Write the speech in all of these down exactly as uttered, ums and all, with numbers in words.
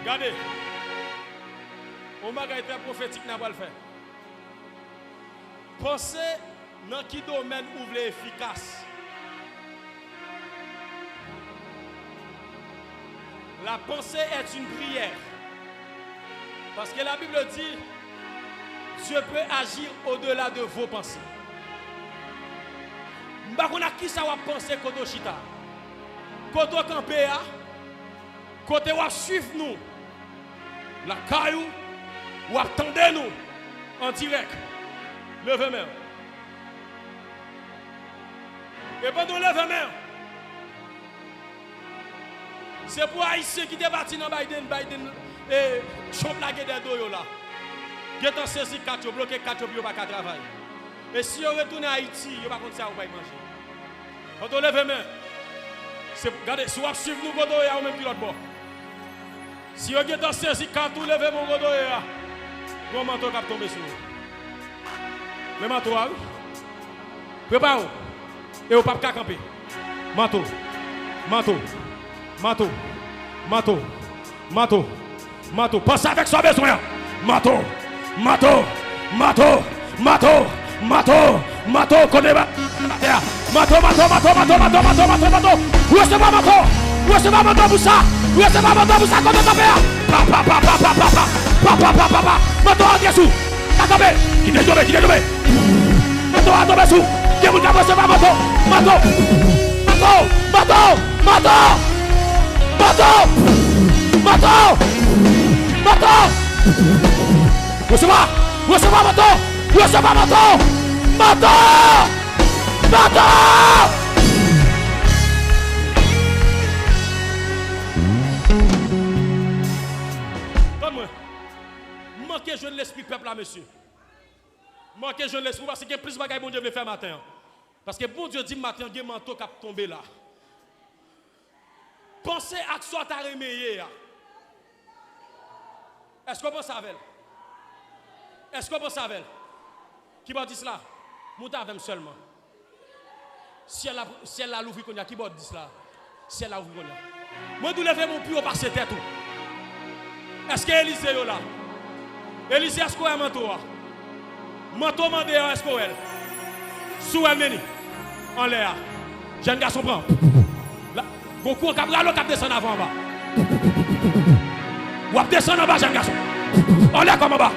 Gade, yon bagay trè pwofetik n a pral fè. Panse nan ki domèn ou vle efikas. La pensée est une prière. Parce que la Bible dit, Dieu peut agir au-delà de vos pensées. M pa konn ak kisa w ap panse kote w chita. Kote w kanpe a, kote w ap swiv nou. Lakay ou, w ap tande nou an dirèk. Leve men w. E pandan w leve men w, se pou Ayisyen ki te pati nan Biden, Biden, e, Trump lage dèyè do yo la. Gentan sezi kat yo, bloke kat yo pou yo pa ka travay. E si yo retounen Ayiti, yo pa konn sa yo bay manje. Pandan w leve men, se, gade, si w ap swiv nou kote w ye a, ou menm ki lòt bò. Si yo gentan sezi kat ou, leve men w kote w ye a. Gon manto k ap tonbe sou ou. Men manto a, wi. Prepare w. E w p ap ka kanpe. Manto. Manto. Manto. Manto. Manto. Manto. Panse avèk sa w bezwen an. Manto. Manto. Manto. Manto. Manto. Manto. Kote ba-, atè a. Manto, manto, manto. Resevwa manto. Resevwa manto pou sa. Resevwa manto pou sa. Kote kanpe a. Pa, pa, pa. Manto a antre sou. Ka kanpe. Kite l tonbe, kite l tonbe. Manto a tonbe sou. Gen moun k ap resevwa manto. Manto. Manto. Manto. Manto. Manto. Manto. Resevwa. Resevwa manto. Resevwa manto. Manto. Manto. Tann mwen. M manke jwenn lespri pèp la, mesye. M manke jwenn lespri, paske gen plis bagay Bondye vle fè maten an. Paske Bondye di m maten an gen manto k ap tonbe la. Panse ak sa w ta renmen ye a. Èske w panse avè l? Èske w panse avè l? Ki bò dis la? Moute avè m sèlman. Syèl la, syèl la louvri kounye a. Ki bò dis la? Syèl la ouvri kounye a. Mwen di w leve men w pi wo pase tèt ou. Èske Elize yo la? Elize, èske w wè manto a? Manto mande a, èske w wè l? Si w wè l, men li anlè a. Jèn gason pran. La, gon kouran k ap rale w k ap desann avè w anba. W ap desann anba, jèn gason. Anlè kòm anba.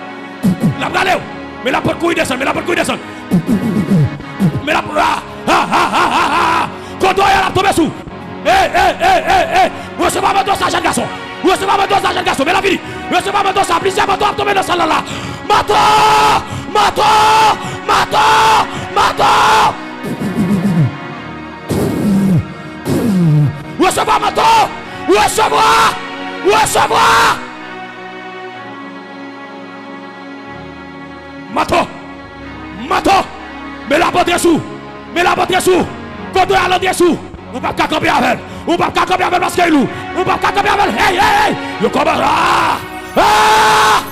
L ap rale w. Men l ap pot kouri desann, men l ap pot kouri desann. Men l ap, ah, ah, ah. Kote w ye a, l ap tonbe sou. Ey, ey, ey, ey, ey. Resevwa manto sa, jèn gason. Resevwa manto sa, jèn gason. Men l ap vini. Resevwa manto sa. Plizyè manto ap tonbe nan sal la la. Manto! Manto! Manto! Manto! Resevwa manto! Resevwa! Resevwa! Manto! Manto! Men l ap antre sou! Men l ap antre sou! Kote w ye a, l antre sou! Ou p ap ka kanpe avè l! Ou p ap ka kanpe avè l paske l lou! Ou p ap ka kanpe avè l! Hey, hey, hey! Yo kòmanse! Ah! Ah!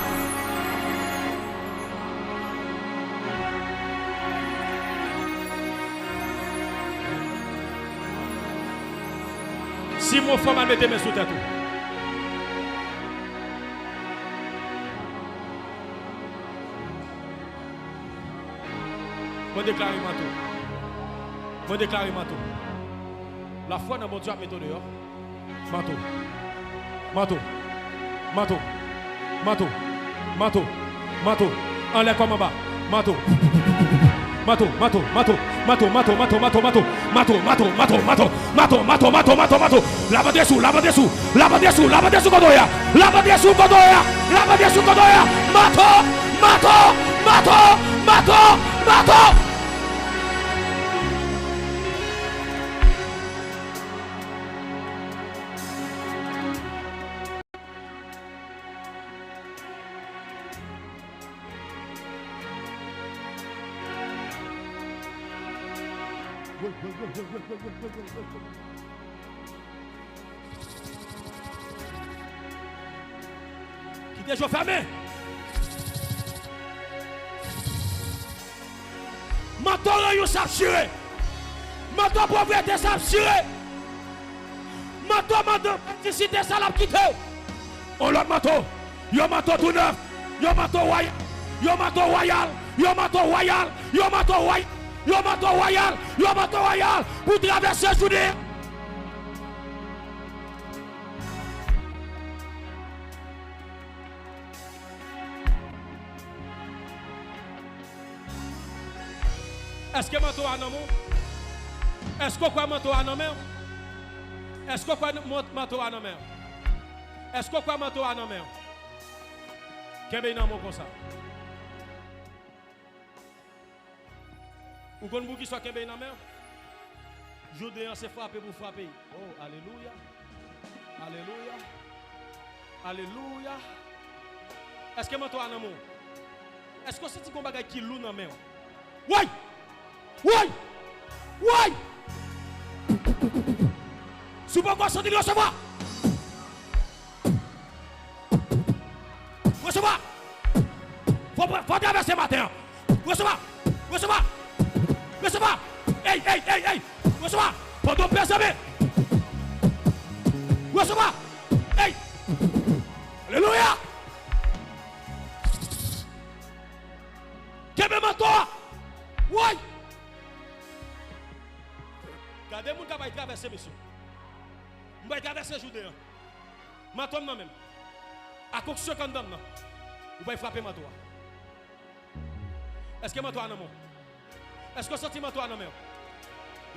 Si m yon fanm, al mete men sou tèt ou. Mwen deklare manto. Mwen deklare manto. Lafwa nan Bondye ap mete w deyò. Manto. Manto. Manto. Manto. Manto. Manto. Anlè kòm anba. Manto. Manto, manto, manto. Manto, manto, manto, manto, manto. Manto, manto, manto, manto. Manto, manto, manto, manto, manto. L ap antre sou, l ap antre sou. L ap antre sou, l ap antre sou kote w ye a. L ap antre sou kote w ye a. L ap antre sou kote w ye a. Manto, manto, manto, manto, manto. Kite je w fèmen. Manto ranyon sa ap chire. Manto povrete sa ap chire. Manto, manto, ti site sa l ap kite w. On lòt manto. Yon manto tou nèf. Yon manto wayal. Yon manto wayal. Yon manto wayal. Yon manto wayal. Yon manto wayal. Yon manto wayal. Pou travèse jounen. Èske manto a nan men w? Èske w kwè manto a nan men w? Èske w kwè man-, manto a nan men w? Èske w kwè manto a nan men w? Kenbe nan men w konsa. Ou konn poukisa w kenbe nan men w? Jounen an se frape pou frape. Oh, alelouya. Alelouya. Alelouya. Èske manto a nan men w? Èske w santi gon bagay ki lou nan men w? Woy! Woy! Woy! Si w poko santi l, resevwa! Resevwa! Fò, fò travèse maten an. Resevwa! Resevwa! Resevwa! Ey, ey, ey, ey! Resevwa! Pandan w peze men! Resevwa! Ey! Alelouya! Kenbe manto a! Woy! Gade moun k ap bay travèse, mesye. M bay travèse jounen an. Manto m nan men m. Ak onksyon k anndan m nan. Ou pral frape manto a. Èske manto a nan men w? Èske w santi manto a nan men w?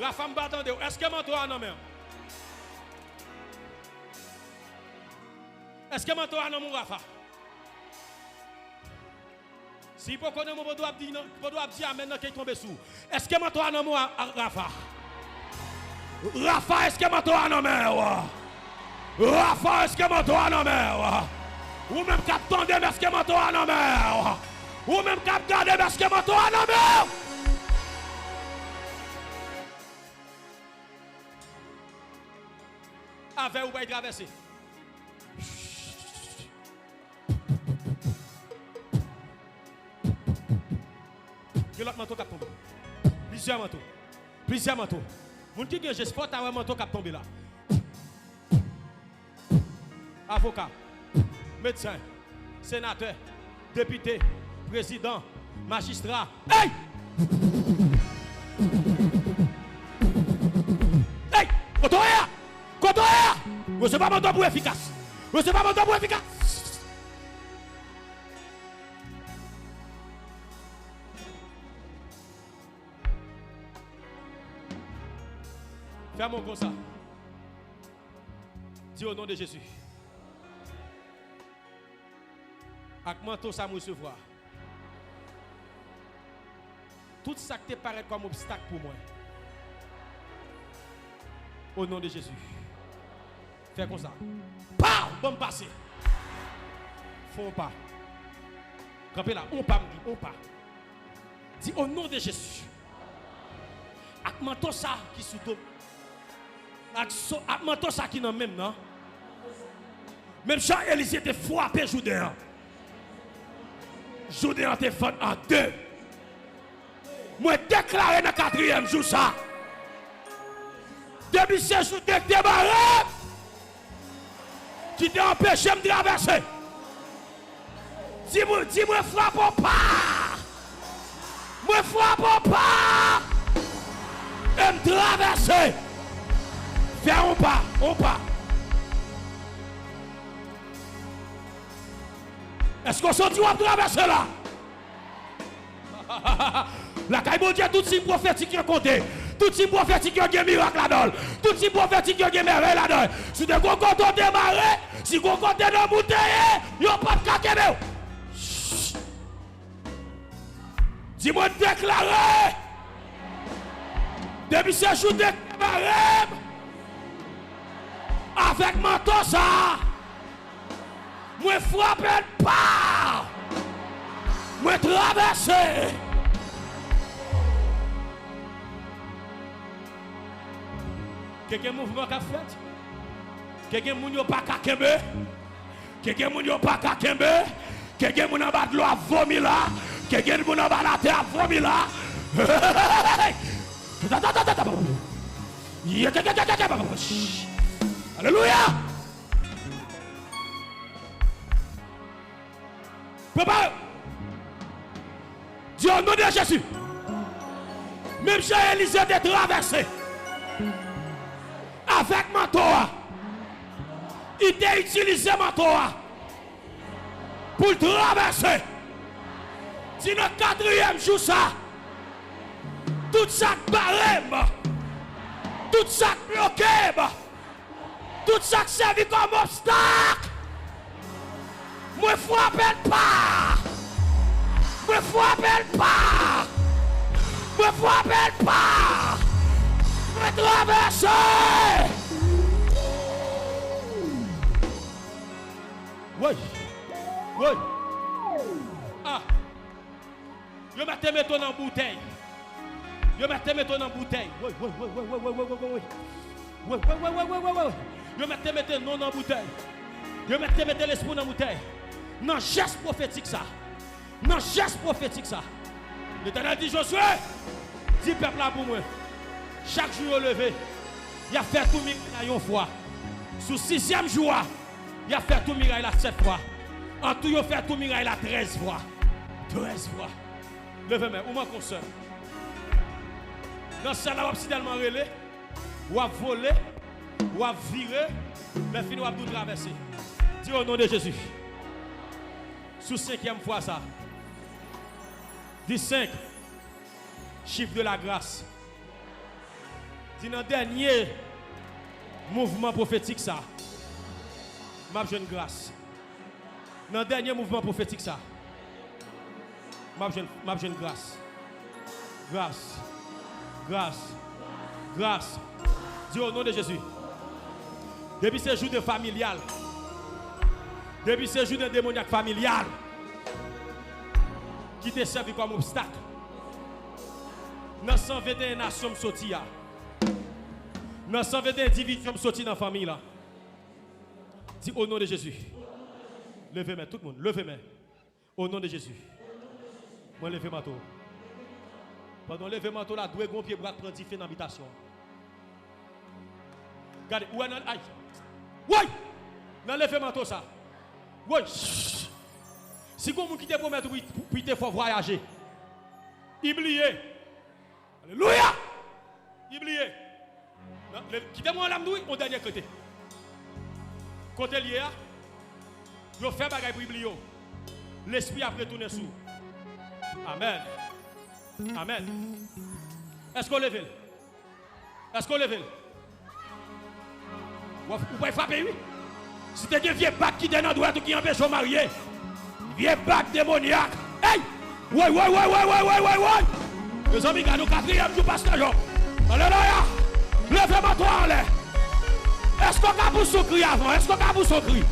Rafa, m pa tande w. Èske manto a nan men w? Èske manto a nan men w, Rafa? Si poko nan men w, poko ap di non, poko ap di amèn nan ke tonbe sou. Èske manto a nan men w, a, a, Rafa? Rafa, èske manto a nan men w? Rafa, èske manto a nan men w? Ou menm k ap tande m, èske manto a nan men w? Ou menm k ap gade m, èske manto a nan men w? Avè w, ou pral travèse. Gen lòt manto k ap tonbe. Plizyè manto. Plizyè manto. Moun ki gen je, fò w ta wè manto k ap tonbe la. Avoka, medsen, senatè, depite, prezidan, majistra. Ey! Ey! Kote w ye a? Kote w ye a? Resevwa manto pou efikas. Resevwa manto pou efikas. Fè men w konsa. Di, "O non de Jezi, ak manto sa m resevwa, tout sa k te parèt kòm obstak pou mwen, o non de Jezi, fè konsa. Paw! Ban m pase." Fè yon pa. Kanpe la, yon pa, m di, yon pa. Di, "O non de Jezi, ak manto sa ki sou do m, ak so, ak manto sa ki nan men m nan, menm jan Elize te frape Jouden an, Jouden an te fenn an de. Mwen deklare nan katriyèm jou sa, depi se Jouden k te mare m, ki te anpeche m travèse. Di mwen, di mwen frape yon pa. Mwen frape yon pa. E m travèse. Fè yon pa, yon pa. Èske w santi w ap travèse la? Lakay Bondye, tout siy pwofetik yo konte. Tout siy pwofetik yo gen mirak ladan l. Tout siy pwofetik yo gen mèvèy ladan l. Si w te gon kote w te mare, si gon kote nan moun te ye, yo p ap ka kenbe w. Di mwen, deklare. Depi se Jouden te mare m avèk manto sa a, mwen frape l pa. Mwen travèse. Ke gen mouvman k ap fèt. Ke gen moun yo pa ka kenbe. Ke gen moun yo pa ka kenbe. Ke gen moun anba dlo ap vomi la. Ke gen moun anba latè ap vomi la. Hey! Alelouya! Prepare! Di, au nom de Jésus. Menm jan Elize te travèse avèk manto a, li te itilize manto a pou l travèse. Di, nan katriyèm jou sa, tout sa k bare m, tout sa k bloke m, tout sa k sèvi kòm obstak, mwen frape l pa! Mwen frape l pa! Mwen frape l pa! Mwen travèse! Woy! Woy! Ah! Yo mèt te mete w nan boutèy. Yo mèt te mete w nan boutèy. Woy, woy, woy, woy, woy, woy, woy, woy, woy. Woy, woy, woy, woy, woy, woy, woy. Yo mèt te mete non nan boutèy. Yo mèt te mete lespri w nan boutèy. Nan jès pwofetik sa, nan jès pwofetik sa, Letènèl di Jozye, di pèp la pou mwen, chak jou yo leve, y ap fè tou miray la yon fwa. Sou sizyèm jou a, y ap fè tou miray la sèt fwa. Antou, yo fè tou miray la trèz fwa. Trèz fwa. Leve men, ou manke yon sè. Nan syèl la, w ap sitèlman rele, w ap vole, w ap vire, lè fini, w ap di w travèse. Di, au nom de Jésus. Sou senkyèm fwa sa. Di senk. Chiffre de la grâce. Di, nan dènye mouvman pwofetik sa, m ap jwenn gras. Nan dènye mouvman pwofetik sa, m ap jwenn, m ap jwenn gras. Gras. Gras. Gras. Di, au nom de Jésus. Depi se jou de familyal, depi se jou de demonyak familyal ki te sèvi kòm obstak, nan san venteyen nasyon m soti a, nan san venteyen divizyon m soti nan fanmi la, di, au nom de Jésus. Leve men, tout moun, leve men. Au nom de Jésus. Mwen leve manto. Pandan w leve manto la, dwe gon pye bwa k pran dife nan abitasyon an. Gade, ou wè nan, ay! Woy! Nan leve manto sa. Woy! Si gon moun ki te pwomèt ou pou, pou te fè w vwayaje, li bliye. Alelouya! Li bliye. Nan, le, kite mwen anlè m di w, yon dènye kote. Kote l ye a, yo fè bagay pou li bliye w. Lespri ap retounen sou ou. Amèn. Amèn. Èske w leve l? Èske w leve l? W ap, ou pral frape, wi. Si te gen vye bag ki te nan dwèt ou ki anpeche w marye, vye bag demonyak. Ey! Woy, woy, woy! Mezanmi, gade yon katriyèm jou, pastè Job. Alelouya! Leve manto a anlè. Èske w ka pouse yon kri avan? Èske w ka pouse yon kri?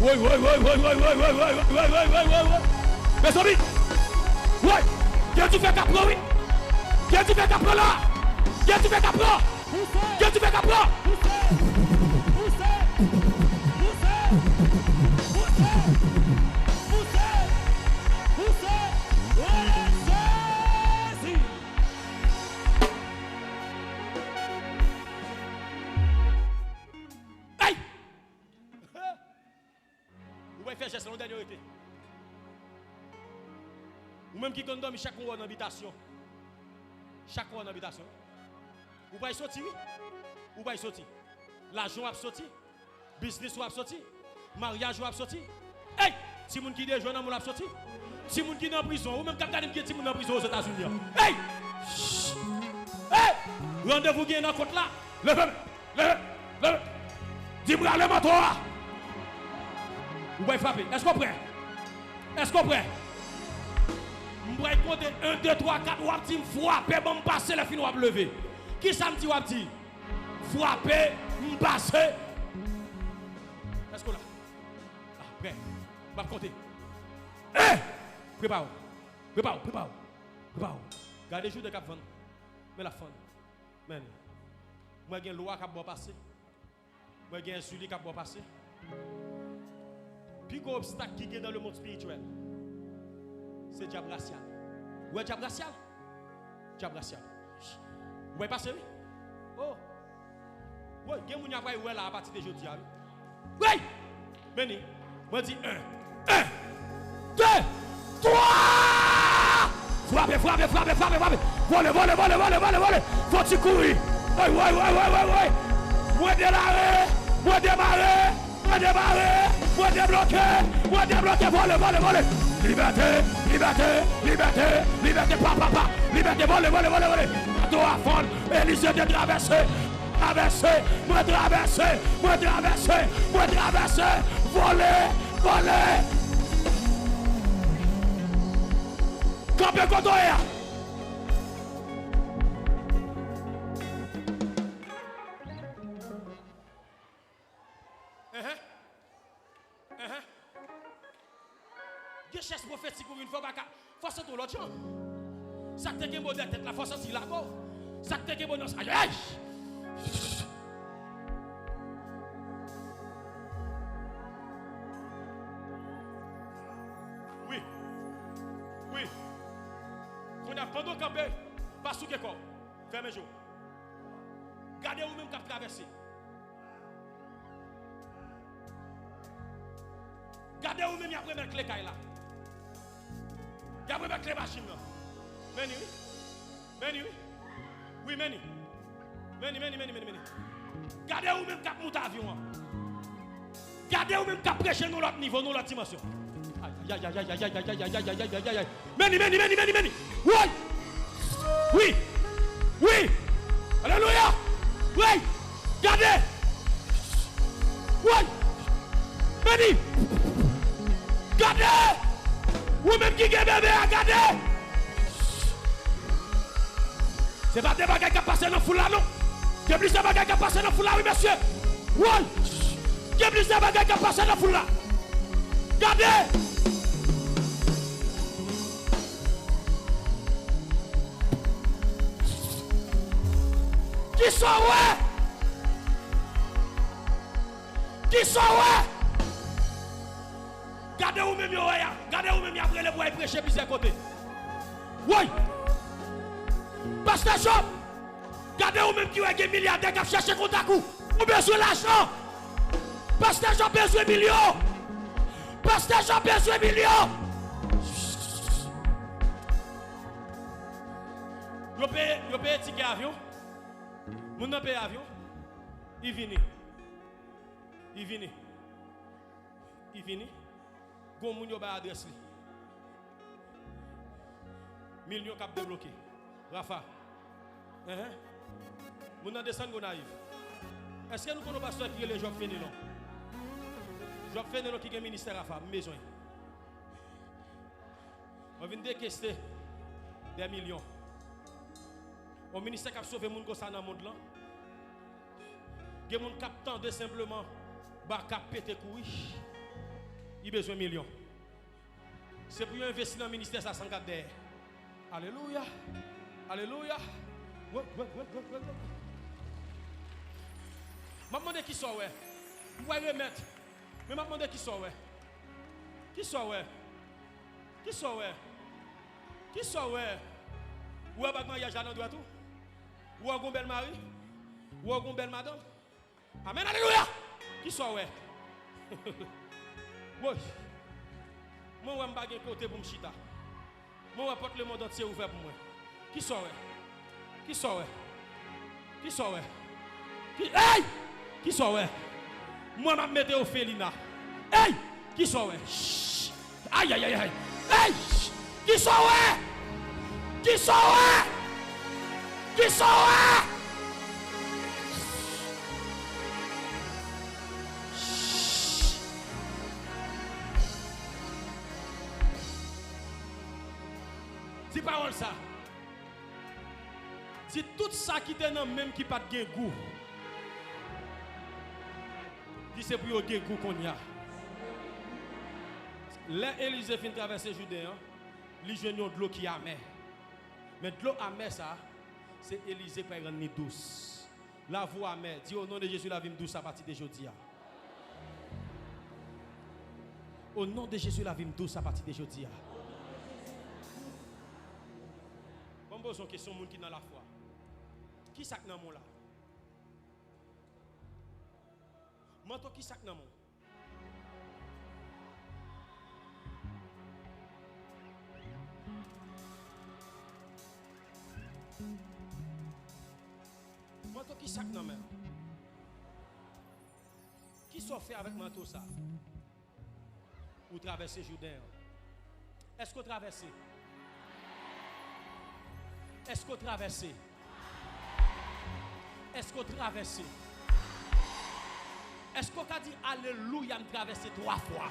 Woy, woy, woy. Mezanmi, woy, gen dife k ap pran, wi. Gen dife k ap pran la. Gen dife k ap pran. Gen dife k ap pran. Ay! Ou pral fè jès la, yon dènye rete. Ou menm ki konn dòmi chak yon wè nan bitasyon. Chak yon wè nan bitasyon. Ou pral soti, wi. Ou pral soti. Lajan w ap soti. Biznis ou ap soti. Maryaj ou ap soti. Ey! Timoun ki dejwe nan moun ap soti. Timoun ki nan prizon. Ou menm k ap gade m ki gen timoun nan prizon Ozetazini an. Ey! Ey! Randevou gen nan kont la. Leve men. Leve, leve. Di m rale manto a. Ou pral frape. Èske w prè? Èske w prè? M pral konte en, de, twa, kat, w ap di m frape, ban m pase, lè fini w ap leve. Kisa m di w ap di? Frape, m pase. Èske w la? Ah, prè. M ap konte. Eh! Prepare w. Prepare w, prepare w. Prepare w. Gade jounen k ap vann. Men l ap fann. Men. Mwen gen lwa k ap ba w pase. Mwen gen Zili k ap ba w pase. Pi gwo obstak ki gen nan lemonn espirityèl, se dyab rasyal. Ou wè dyab rasyal? Dyab rasyal. Ou wè pase, wi. Oh. Woy, gen moun y ap wè la apati de jodi a, wi. Woy! Meni, mwen di en, en, de, twa! Frape, frape, frape, frape, frape! Vole, vole, vole, vole, vole, vole! Fò ti kouri! Woy, woy, woy, woy, woy, woy! Mwen delare! Mwen demare! Mwen demare! Mwen debloke! Mwen debloke! Vole, vole, vole! Libète! Libète! Libète! Libète! Pa, pa, pa! Libète! Vole, vole, vole, vole! Bato a fann! Elize te travèse! Travèse! Mwen travèse! Mwen travèse! Mwen travèse! Vole! Vole! Kanpe kote w ye a! Enhen. Enhen. Gen chèz pwofetik ou vin fè w pa ka. Fò w sante w lòt jan. Sa k te gen bò dèyè tèt la, fò w santi l atò w. Sa k te gen bò nan sa, ayayay! Wi. Wi. Kounye a, pandan w kanpe, pa souke kò w. Fèmen je w. Gade ou menm k ap travèse. Gade ou menm y ap remèt kle kay la. Y ap remèt kle machin nan. Meni wi. Meni wi. Wi, meni. Meni, meni, meni, meni, meni. Gade ou menm k ap moute avyon an. Gade ou menm k ap preche nan lòt nivo, nan lòt dimansyon. Ayayayayayayayayayayayayayay. Meni, meni, meni, meni, meni. Woy! Wi! Wi! Alelouya! Woy! Gade! Woy! Meni! Gade! Ou menm ki gen bebe a, gade! Se pa de bagay k ap pase nan foul la, non. Gen plizyè bagay k ap pase nan foul la, wi, mesye. Woy! Gen plizyè bagay k ap pase nan foul la. Gade! Kisa w wè? Kisa w wè? Gade ou menm yo wè a. Gade ou menm y ap rele pou w al preche plizyè kote. Woy! Pastè Job! Gade ou menm ki wè gen milyadè k ap chèche kontak ou. Ou bezwen lajan. Pastè Job bezwen milyon. Pastè Job bezwen milyon. Yo peye, yo peye tikè avyon. Moun nan peye avyon. Li vini. Li vini. Li vini. Gon moun yo bay adrès li. Milyon k ap debloke. Rafa. Enhen. Moun nan desann Gonayiv. Èske nou konn yon pastè ki rele Job Fenelon? Job Fenelon ki gen ministè Rafa, m bezwen. Mwen vin dekeste dè milyon. Yon ministè k ap sove moun konsa nan mond lan. Gen moun k ap tande senpleman, ba k ap pete kouri. Li bezwen milyon. Se pou yo envesti nan ministè sa san gad dèyè. Alelouya. Alelouya. Wè, wè, wè, wè, wè, wè. M ap mande kisa w wè. M pral remèt. Men m ap mande kisa w wè. Kisa w wè. Kisa w wè. Kisa w wè. Ou wè bag maryaj la nan dwèt ou? Ou wè w gon bèl mari? Ou wè w gon bèl madanm? Amèn, alelouya! Kisa w wè? Woy! Mwen wè m pa gen kote pou m chita. Mwen wè pòt lemond antye ouvè pou mwen. Kisa w wè? Kisa w wè? Kisa w wè? Ki, ey! Kisa w wè? Mwen m ap mete ofelina. Ey! Kisa w wè? Shh! Ayayayay! Ey! Kisa w wè? Kisa w wè? Kisa w wè? Di pawòl sa. Di tout sa ki te nan men m ki pa t gen gou. Di se pou yo gen gou kounye a. Lè Elize fin travèse Jouden an, li jwenn yon dlo ki amè. Men dlo amè sa, se Elize pral rann li dous. Lavi w amè, di, "O non de Jezi, lavi m dous apati de jodi a." O non de Jezi, lavi m dous apati de jodi a. Poze yon kesyon, moun ki nan lafwa. Ki sa k nan men w la? Manto, ki sa k nan men w? Manto, ki sa k nan men w? Ki sa w fè avèk manto sa? Ou travèse Jouden an. Èske w travèse? Èske w travèse? Èske w travèse? Èske w ka di, "Alelouya, m travèse twa fwa"?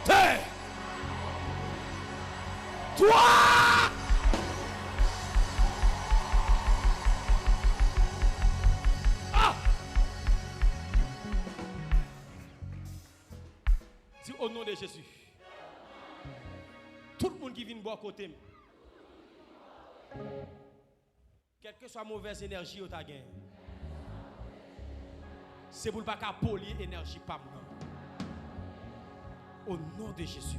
Tè! Twa! Ah! Di, "O non de Jezi, tout moun ki vin bò kote m, kèlkeswa movèz enèji yo ta gen, se pou l pa ka polye enèji pa m nan. O non de Jezi."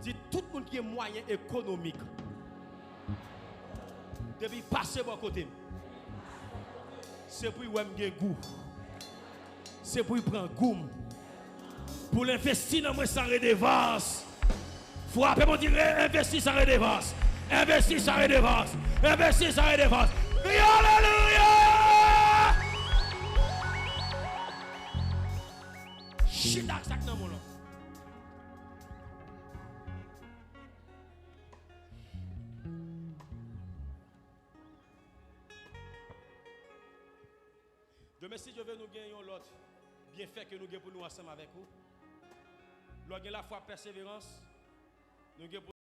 Di, "Tout moun ki gen mwayen ekonomik, depi pase bò kote m, se pou y wè m gen gou. Se pou y pran gou m. Pou l envesti nan mwen san redevans." Frape, Bondye, envesti san redevans. Envesti san redevans. Envesti san redevans. Kriye alelouya! Chita ak sa k nan men w lan. Demen, si Dye vle, nou gen yon lòt byenfè ke nou gen pou nou ansanm avèk ou. Lè w gen lafwa, pèseverans, nou gen pou